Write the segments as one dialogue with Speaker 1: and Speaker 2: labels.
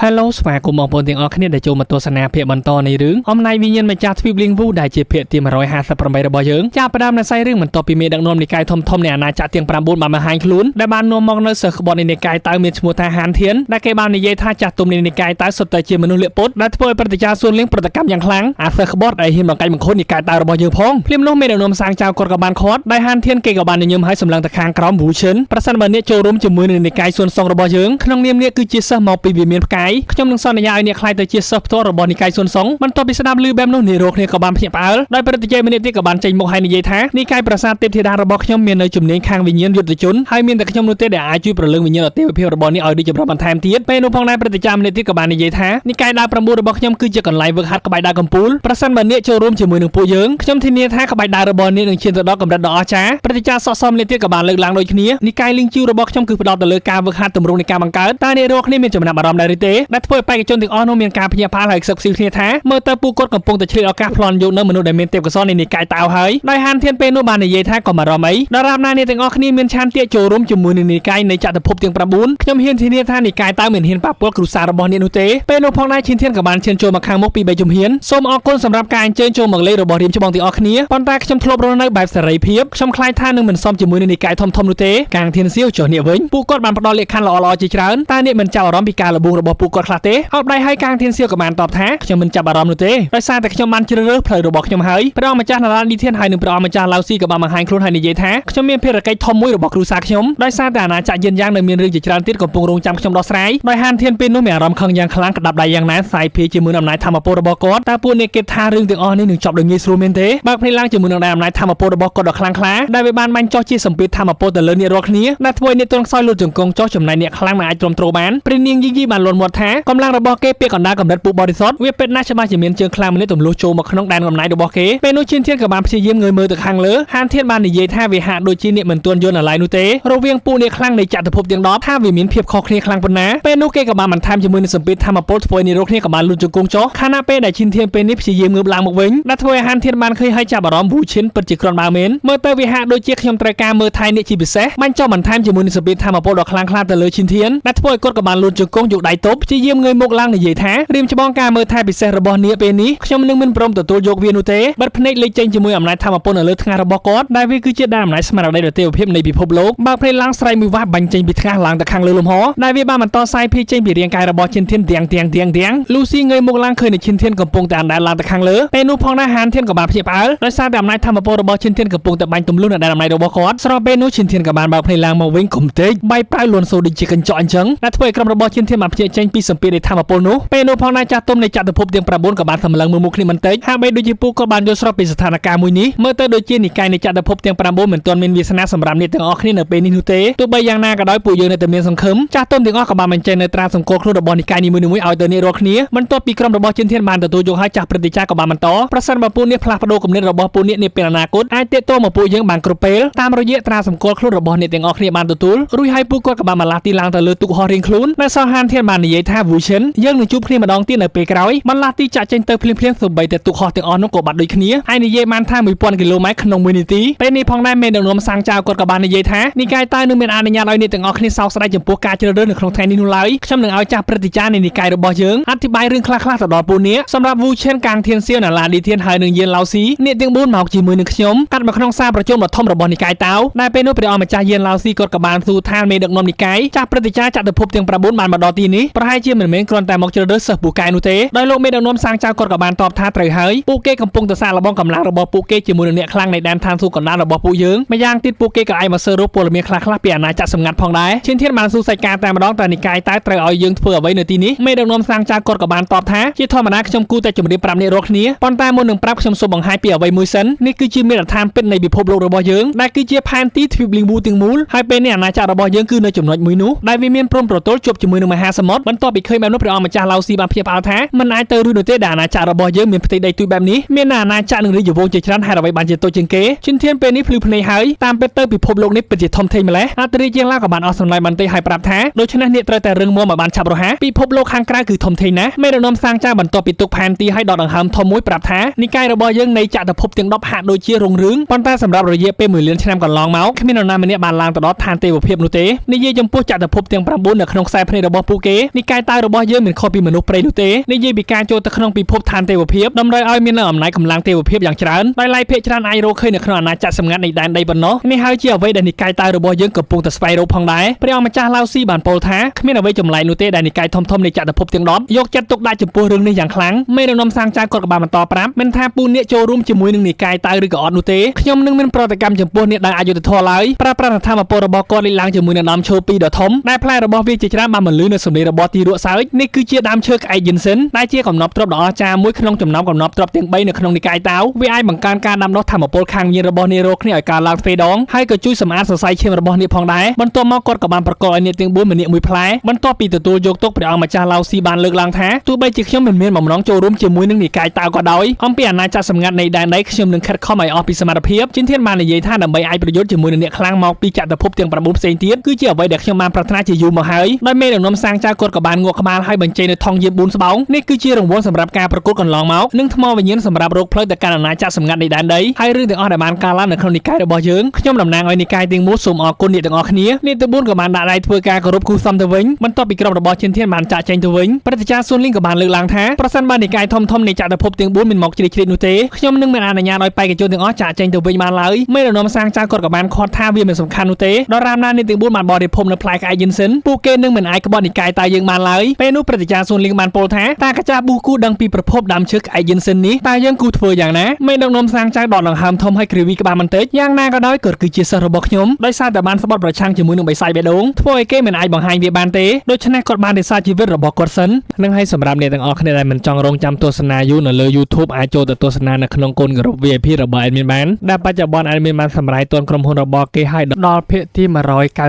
Speaker 1: Hello ស្វាគមន៍បងប្អូនទាំងអស់គ្នាដែលចូលមកទស្សនាភាគបន្តនៃរឿងអំណាចវិញ្ញាណម្ចាស់ទ្វីបលៀងវូដែលជាភាគទី158របស់យើងចាប់ផ្ដើមនៅសាយរឿងបន្ទាប់ពីមេដឹកនាំនិកាយធំៗនៃអាណាចក្រទាំង9បានបង្ហាញខ្លួនដែលបាននាំមកនៅសិស្សក្បត់នៃនិកាយតៅមានឈ្មោះថាហានធានដែលគេបាននិយាយថាចាស់ទុំនៃនិកាយតៅសុទ្ធតែជាមនុស្សលាកពុតដែលធ្វើឲ្យព្រឹទ្ធាចារ្យសួនលៀងប្រតិកម្មយ៉ាងខ្លាំងអាសិស្សក្បត់ដែលហ៊ានបង្កាច់បង្ខូចនិកាយតៅរបស់យើងផងភ្លាមនោះមេដឹកនាំសាងចៅគាត់ក៏បានខាត់ដែលហានធានគេក៏បានញញឹមឲ្យសម្លឹងទៅខាងក្រោមវូឈិនប្រសិនបើអ្នកចូលរួមជាមួយនឹងនិកាយសួនសុងរបស់យើងក្នុងនាមនេះគឺជាសិស្សមកពីវិមានផ្កាយខ្ញុំនឹងសន្យាឲ្យអ្នកក្លាយទៅជាសិស្សផ្ទាល់របស់និកាយសួនសុងបន្ទាប់ពីស្ដាប់ឮបែបនោះអ្នករកគ្នាក៏បានភ្ញាក់ផ្អើលដោយព្រឹទ្ធាចារ្យម្នាក់ទៀតក៏បានចេញមុខឲ្យនិយាយថានិកាយប្រាសាទទេពធីតារបស់ខ្ញុំមាននៅជំនាញខាងវិញ្ញាណយុទ្ធជនហើយមានតែខ្ញុំនោះទេដែលអាចជួយប្រលឹងវិញ្ញាណអទេវភាពរបស់នេះឲ្យរីកចម្រើនបន្ថែមទៀតពេលនោះផងដែរព្រឹទ្ធាចារ្យម្នាក់ទៀតក៏បាននិយាយថានិកាយដាវ9របស់ខ្ញុំគឺជាកន្លែងវឹកហាត់ក្បាច់ដាវកំពូលប្រសិនបើអ្នកចូលរួមជាមួយនឹងពួកយើងខ្ញុំធានាថាក្បាច់ដាវរបស់អ្នកនឹងឈានទៅដល់កម្រិតដ៏អស្ចារ្យព្រឹទ្ធាចារ្យសកសមម្នាក់ទៀតក៏បានលើកឡើងដូចគ្នានិកាយលីងជីវរបស់ខ្ញុំគឺផ្ដោតទៅលើការវឹកហាត់ទម្រង់នៃការបង្កើតតើអ្នករាល់គ្នាមានចំណាប់អារម្មណ៍ដែរឬទេដែលធ្វើឲ្យបេក្ខជនទាំងអស់នោះមានការភ្ញាក់ផ្អើលហើយខ្សឹកខ្សៀវគ្នាថាមើលទៅពួកគាត់កំពុងតែឆ្លៀតឱកាសប្លន់យកនៅមនុស្សដែលមានទេពកោសល្យនៃនិកាយតាវហើយដោយហានធានពេលនោះបាននិយាយថាកុំអារម្មណ៍អីដរាបណាអ្នកទាំងអស់គ្នាមានឆន្ទៈចូលរួមជាមួយនឹងនិកាយនៃចក្រភពទាំង9ខ្ញុំហ៊ានធានាថានិកាយតាវមិនហ៊ានប៉ះពាល់គ្រួសាររបស់អ្នកនោះទេពេលនោះផងដែរឈិនធានក៏បានឈានចូលមកខាងមុខពីបីជំហានសូមអរគុណសម្រាប់ការអញ្ជើញចូលមកលេងរបស់រៀមច្បងទាំងអស់គ្នាប៉ុន្តែខ្ញុំធ្លាប់រស់នៅបែបសេរីភាពខ្ញុំខ្លាចថានឹងមិនសមជាមួយនឹងនិកាយធំៗនោះទេកាងធានសៀវចុះនេះវិញពួកគាត់បានផ្ដល់លក្ខខណ្ឌល្អៗជាច្រើនតើអ្នកមិនចាប់អារម្មណ៍ពីការលបួងរបស់ពួកគាត់ខ្លះទេអបដៃឲ្យកាងធានសៀវក៏បានតបថាខ្ញុំមិនចាប់អារម្មណ៍នោះទេដោយសារតែខ្ញុំបានជ្រើសរើសផ្លូវរបស់ខ្ញុំហើយព្រះអង្គម្ចាស់ណារ៉ានឌីធានហើយនិងព្រះអង្គម្ចាស់ឡៅស៊ីក៏បានបង្ហាញខ្លួនហើយនិយាយថាខ្ញុំមានភារកិច្ចធំមួយរបស់គ្រួសារខ្ញុំដោយសារតែអាណាចក្រយិនយ៉ាងនៅមានរឿងជាច្រើនទៀតកំពុងរងចាំខ្ញុំដោះស្រាយដោយហានធានពេលនោះមានអារម្មណ៍ខឹងយ៉ាងខ្លាំងក្តាប់ដៃយ៉ាងណែនសាយភាយជាមួយនឹងអំណាចធម្មពលរបស់គាត់តើពួកអ្នកគេថារឿងទាំងអស់នេះនឹងចប់ដោយងាយស្រួលមែនទេបើកភ្នែកឡើងជាមួយនឹងអំណាចធម្មពលរបស់គាត់ដ៏ខ្លាំងក្លាដែលវាបានបាញ់ចោះជាសម្ពាធធម្មពលទៅលើអ្នករាល់គ្នាដែលធ្វើឲ្យអ្នកទន់ខ្សោយលូតជង្គង់ចុះចំណែកអ្នកខ្លាំងមិនអាចទ្រាំទ្របានព្រះនាងយីយីបានលន់មាត់ថាកម្លាំងរបស់គេពាក្យកណ្ដាលកម្រិតពួកបរិសុទ្ធវាពិតណាស់ច្បាស់ជាមានជើងខ្លាំងម្នាក់ទម្លុះចូលមកក្នុងដែនកំណែរបស់គេពេលនោះឈិនធានក៏បានព្យាយាមងើយមើលទៅខាងលើហានធានបាននិយាយថាវាហាក់ដូចជាអ្នកមិនទាន់យល់នៅឡើយនោះទេរវាងពួកអ្នកខ្លាំងនៃចក្រភពទាំង10ថាវាមានភាពខុសគ្នាខ្លាំងប៉ុណ្ណាពេលនោះគេក៏បានបន្ថែមជាមួយនឹងសម្ពាធធម្មពលធ្វើឲ្យអ្នករាល់គ្នាក៏បានលូតជង្គង់ចុះខណៈពេលដែលឈិនធានពេលនេះព្យាយាមងើបឡើងមកវិញដែលធ្វើឲ្យហានធានបានឃើញហើយចាប់អារម្មណ៍វូឈិនពិតជាគ្រាន់បើមែនមើលទៅវាហាក់ដូចជាខ្ញុំត្រូវការមើលថែអ្នកជាពិសេសបាញ់ចុះបន្ថែមជាមួយនឹងសម្ពាធធម្មពលដ៏ខ្លាំងក្លាទៅលើឈិនធានដែលធ្វើឲ្យគាត់ក៏បានលូតជង្គង់យកដៃទប់ព្យាយាមងើយមុខឡើងនិយាយថារៀមច្បងការមើលថែពិសេសរបស់នាពេលនេះខ្ញុំនឹងមិនព្រមទទួលយកវានោះទេបិទភ្នែកលេចចេញជាមួយអំណាចធម្មពលនៅលើថ្ងាសរបស់គាត់ដែលវាគឺជាដែនអំណាចស្មារតីដ៏ទេវភាពនៃពិភពលោកបើកភ្នែកឡើងស្រែកមួយវ៉ាស់បាញ់ចេញពីថ្ងាសឡើងទៅខាងលើលំហដែលវាបានបន្តសាយភាយចេញពីរាងកាយរបស់ឈិនធានទាំងទាំងទាំងទាំងលូស៊ីងើយមុខឡើងឃើញនៅឈិនធានកំពុងតែអណ្ដែតឡើងទៅខាងលើពេលនោះផងដែរហានធានក៏បានភ្ញាក់ផ្អើលដោយសារតែអំណាចធម្មពលរបស់ឈិនធានកំពុងតែបាញ់ទម្លុះនៅដែនអំណាចរបស់គាត់ស្របពេលនោះឈិនធានក៏បានបើកភ្នែកឡើងមកវិញគុំតិចបាយប្រាវលួនសូដូចជាកញ្ចក់អញ្ចឹងដែលធ្វើឲ្យក្រុមរបស់ឈិនធានបានភ្ញាក់ចេញពីសម្ពាធនៃធម្មពលនោះពេលនោះផងដែរចាស់ទុំនៃចក្រភពទាំង9ក៏បានសម្លឹងមើលមុខគ្នាបន្តិចហាក់បីដូចជាពួកគាត់បានយល់ស្របពីស្ថានភាពមួយនេះមើលទៅដូចជានិកាយនៃចក្រភពទាំង9មិនទាន់មានវាសនាសម្រាប់អ្នកទាំងអស់គ្នានៅពេលនេះនោះទេទោះបីយ៉ាងណាក៏ដោយពួកយើងនៅតែមានសង្ឃឹមចាស់ទុំទាំងអស់ក៏បានបញ្ចេញនៅត្រាសម្គាល់ខ្លួនរបស់និកាយនីមួយៗឲ្យទៅអ្នករាល់គ្នាបន្ទាប់ពីក្រុមរបស់ជិនធានបានទទួលយកហើយចាស់ព្រឹទ្ធាចារ្យក៏បានបន្តប្រសិនបើពួកនេះផ្លាស់ប្ដូរគំនិតរបស់ពួកនេះនាពេលអនាគតអាចទាក់ទងមកពួកយើងបានគ្រប់ពេលតាមរយៈត្រាសម្គាល់ខ្លួនរបស់អ្នកទាំងអស់គ្នាបានទទួលរួចហើយពួកគាត់ក៏បានបន្លាស់ទីឡើងទៅលើទូកហោះរៀងខ្លួនដែលសោះហានធានបាននិយាយថាវូឈិនយើងនឹងជួបគ្នាម្ដងទៀតនៅពេលក្រោយបន្លាស់ទីចាក់ចេញទៅភ្លាមៗសូម្បីតែទូកហោះទាំងអស់នោះក៏បាត់ដូចគ្នាហើយនិយាយបានថា1000គីឡូម៉ែត្រក្នុង1នាទីពេលនេះផងដែរមេដឹកនាំសាងចៅគាត់ក៏បាននិយាយថានិកាយតើនឹងមានអនុញ្ញាតឲ្យអ្នកទាំងអស់គ្នាសោកស្ដាយចំពោះការជ្រើសរើសនៅក្នុងថ្ងៃនេះនោះឡើយខ្ញុំនឹងឲ្យចាស់ព្រឹទ្ធាចារ្យនៃនិកាយរបស់យើងអធិប្បាយរឿងខ្លះៗទៅដល់ពួកអ្នកសម្រាប់វូឈិនកាងធានសៀវណាឡាឌីធានហើយនឹងយានឡៅស៊ីអ្នកទាំង4មកជាមួយនឹងខ្ញុំកាត់មកក្នុងសាលប្រជុំដ៏ធំរបស់និកាយតៅដែលពេលនោះព្រះអង្គម្ចាស់យានឡៅស៊ីគាត់ក៏បានស៊ូថាមេដឹកនាំនិកាយចាស់ព្រឹទ្ធាចារ្យចក្រភពទាំង9បានមកដល់ទីនេះប្រហែលជាមិនមែនគ្រាន់តែមកជ្រើសរើសសិស្សពូកែនោះទេដោយលោកមេដឹកនាំសាងចៅគាត់ក៏បានតបថាត្រូវហើយពួកគេកំពុងតែសាកល្បងកម្លាំងរបស់ពួកគេជាមួយនឹងអ្នកខ្លាំងនៃដែនឋានសួគ៌កណ្ដាលរបស់ពួកយើងម្យ៉ាងទៀតពួកគេក៏អាចមកសើរកព័ត៌មានខ្លះៗពីអាណាចក្រសម្ងាត់ផងដែរឈិនធានបានស៊ូសាច់ការតែម្ដងតែនិកាយតើត្រូវឲ្យយើងធ្វើអ្វីនៅទីនេះមេដឹកនាំសាងចៅគាត់ក៏បានតបថាជាធម្មតាខ្ញុំគួរតែជម្រាបប្រាប់អ្នករាល់គ្នាប៉ុន្តែមុននឹងប្រាប់ខ្ញុំសូមបង្ហាញពីអ្វីមួយសិននេះគឺជាមាត្រដ្ឋានពិតនៃពិភពលោករបស់យើងដែលគឺជាផែនទីទ្វីបលីងវូទាំងមូលហើយពេលនេះអាណាចក្ររបស់យើងគឺនៅចំណុចមួយនោះដែលវាមានព្រំប្រទល់ជាប់ជាមួយនឹងមហាសមុទ្របន្ទាប់ពីឃើញបែបនោះព្រះអង្គម្ចាស់ឡៅស៊ីបានភ្ញាក់ផ្អើលថាមិនអាចទៅរួចនោះទេដែលអាណាចក្ររបស់យើងមានផ្ទៃដីទូចបែបនេះមានអាណាចក្រនិងរាជវង្សជាច្រើនហេតុអ្វីបានជាតូចជាងគេជិនធានពេលនេះភ្លឺភ្នែកហើយតាមពិតទៅពិភពលោកនេះពិតជាធំធេងម្ល៉េះអតិរាជជាងឡាក៏បានអស់សម្លាញ់បន្តិចហើយប្រាប់ថាដូច្នេះអ្នកត្រូវតែរឹងមាំឲ្យបានឆាប់រហ័សពិភពលោកខាងក្រៅគឺធំធេងណាស់មេដឹកនាំសាងចៅបន្ទាប់ពីទុកផែនទីឲ្យដកដង្ហើមធំមួយប្រាប់ថានិកាយរបស់យើងនៃចក្រភពទាំង10ហាក់ដូចជារុងរឿងប៉ុន្តែសម្រាប់រយៈពេល1លានឆ្នាំកន្លងមកគ្មាននរណាម្នាក់បានឡើងទៅដល់ឋានទេវភាពនោះទេនិយាយចំពោះចក្រភពទាំង9នៅក្នុងខ្សែភ្នែករបស់ពួកគេនិ កាយតាវរបស់យើងមិនខុសពីមនុស្សព្រៃនោះទេនិយាយពីការចូលទៅក្នុងពិភពឋានទេវភាពតម្រូវឲ្យមាននូវអំណាចកម្លាំងទេវភាពយ៉ាងច្រើនដោយឡែកភាគច្រើនអាចរកឃើញនៅក្នុងអាណាចក្រសម្ងាត់នៃដែនដីប៉ុណ្ណោះនេះហើយជាអ្វីដែលនិកាយតាវរបស់យើងកំពុងតែស្វែងរកផងដែរព្រះអង្គម្ចាស់ឡាវស៊ីបានពោលថាគ្មានអ្វីចម្លែកនោះទេដែលនិកាយធំៗនៃចក្រភពទាំង10យកចិត្តទុកដាក់ចំពោះរឿងនេះយ៉ាងខ្លាំងមេដឹកនាំសាងចៅគាត់ក៏បានបន្តប្រាប់មិនថាពូអ្នកចូលរួមជាមួយនឹងនិកាយតាវឬក៏អត់នោះទេខ្ញុំនឹងមានប្រតិកម្មចំពោះអ្នកដែលអយុត្តិធម៌ឡើយប្រើប្រាស់ធម៌ពលរបស់គាត់លេចឡើងជាមួយនឹងដើមឈើពីរដ៏ធំដែលផ្លែរបស់វាជាច្រើនបានបន្លឺនៅសំឡេងរបស់ទីរក់សើចនេះគឺជាដើមឈើក្អែកយិនសិនដែលជាកំណប់ទ្រព្យដ៏អស្ចារ្យមួយក្នុងចំណោមកំណប់ទ្រព្យទាំង3នៅក្នុងនិកាយតាវវាអាចបង្កើនការដាំដុះធម៌ពលខាងវិញ្ញាណរបស់អ្នករកគ្នាឲ្យកើនឡើងទ្វេដងហើយក៏ជួយសម្អាតសរសៃឈាមរបស់អ្នកផងដែរបន្ទាប់មកគាត់ក៏បានប្រកល់ឲ្យអ្នកទាំង4ម្នាក់មួយផ្លែបន្ទាប់ពីទទួលយកទុកព្រះអង្គម្ចាស់ឡាវស៊ីបានលើកឡើងថាទោះបីជាខ្ញុំមិនមានបំណងចូលរួមជាមួយនឹងនិកាយតាវក៏ដោយអំពីអាណាចក្រសម្ងាត់នៃដែនដីខ្ញុំនឹងខិតខំឲ្យអស់ពីសមត្ថភាពជាធានបាននិយាយថាដើម្បីអាចប្រយុទ្ធជាមួយនឹងអ្នកខ្លាំងមកពីចក្រភពទាំង9ផ្សេងទៀតគឺជាអ្វីដែលខ្ញុំបានប្រាថ្នាជាយូរមកហើយដោយមេដឹកនាំសាងចៅគាត់ក៏បានងក់ក្បាលហើយបញ្ចេញនៅថង់យាម4ស្បោងនេះគឺជារង្វាន់សម្រាប់ការប្រកួតកន្លងមកនិងថ្មវិញ្ញាណសម្រាប់រកផ្លូវទៅកាន់អាណាចក្រសម្ងាត់នៃដែនដីហើយរឿងទាំងអស់ដែលបានកើតឡើងនៅក្នុងនិកាយរបស់យើងខ្ញុំតំណាងឲ្យនិកាយទាំងមូលសូមអរគុណអ្នកទាំងអស់គ្នាអ្នកទាំង4ក៏បានដាក់ដៃធ្វើការគោរពគូសំទៅវិញបន្ទាប់ពីក្រុមរបស់ជាធានបានចាក់ចែងទៅវិញព្រឹទ្ធាចារ្យស៊ុនលីងក៏បានលើកឡើងថាប្រសិនបើនិកាយធំៗនៃចក្រភពទាំង4មិនមកជ្រៀតជ្រែកនោះទេខ្ញុំនឹងមិនអនុញ្ញាតឲ្យបេក្ខជនទាំងអស់ចាក់ចែងទៅវិញបានឡើយមេដឹកនាំសាងចៅគាត់ក៏បានខាត់ថាវាមិនសំខាន់នោះទេដល់រាមណាអ្នកទាំង4បានបរិភោគនៅផ្លែក្អែកយិនសិនពួកគេនឹងមិនអាចក្បត់និកាយតាយើងបានឡើយពេលនោះព្រឹទ្ធាចារ្យស៊ុនលីងបានពោលថាតាកាចាស់ប៊ូគូដឹងពីប្រភពដើមឈើក្អែកយិនសិននេះតើយើងគូធ្វើយ៉ាងណាមេដឹកនាំសាងចៅដកដង្ហើមធំឲ្យគ្រាវីក្បាលបន្តិចយ៉ាងណាក៏ដោយគាត់គឺជាសិស្សរបស់ខ្ញុំដោយសារតែបានស្បត់ប្រឆាំងជាមួយនឹងបិសាចបេះដូងធ្វើឲ្យគេមិនអាចបង្ហាញវាបានទេដូច្នេះគាត់បានរក្សាជីវិតរបស់គាត់សិននឹងឲ្យសម្រាប់អ្នកទាំងអស់គ្នាដែលមិនចង់រងចាំទស្សនាយូរនៅលើ YouTube អាចចូលទៅទស្សនានៅក្នុងកូនក្រុម VIP របស់ admin បានដែលបច្ចុប្បន្ន admin បានសម្រាយទាន់ក្រុមហ៊ុនរបស់គេឲ្យដល់ភាគទី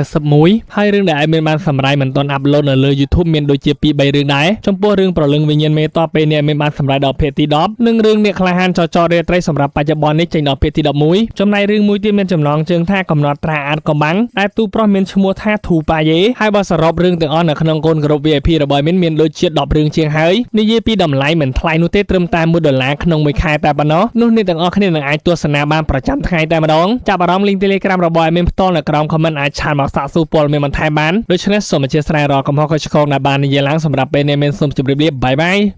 Speaker 1: 191ហើយរឿងដែល admin បានសម្រាយមិនទាន់upload នៅលើ YouTube មានដូចជា2 3រឿងដែរចំពោះរឿងប្រលឹងវិញ្ញាណមេតបពេលនេះ admin បានសម្រាយដល់ភាគទី10និងរឿងអ្នកក្លាហានចចរាត្រីសម្រាប់បច្ចុប្បន្ននេះចេញដល់ភាគទី11ចំណែករឿងមួយទៀតមានចំណងជើងថាកំណត់ត្រាអាតកំបាំងដែលទូប្រុសមានឈ្មោះថាធូប៉ាយេហើយបើសរុបរឿងទាំងអស់នៅក្នុងកូនក្រុម VIP របស់ admin មានដូចជា10រឿងជាងហើយនិយាយពីតម្លៃមិនថ្លៃនោះទេត្រឹមតែ1ដុល្លារក្នុងមួយខែតែប៉ុណ្ណោះនោះអ្នកទាំងអស់គ្នានឹងអាចទស្សនាបានប្រចាំថ្ងៃតែម្ដងចាប់អារម្មណ៍ link Telegram របស់ admin ផ្ទាល់នៅក្រោម comment អាច chat មកសាកសួរព័ត៌មានបន្ថែមបានដូច្នេះសូមអធ្យាស្រ័យរាល់កំហុសខុសឆ្គងដែលបាននិយាយឡើងសម្រាប់ពេលនេះមានសូមជម្រាបលា bye bye.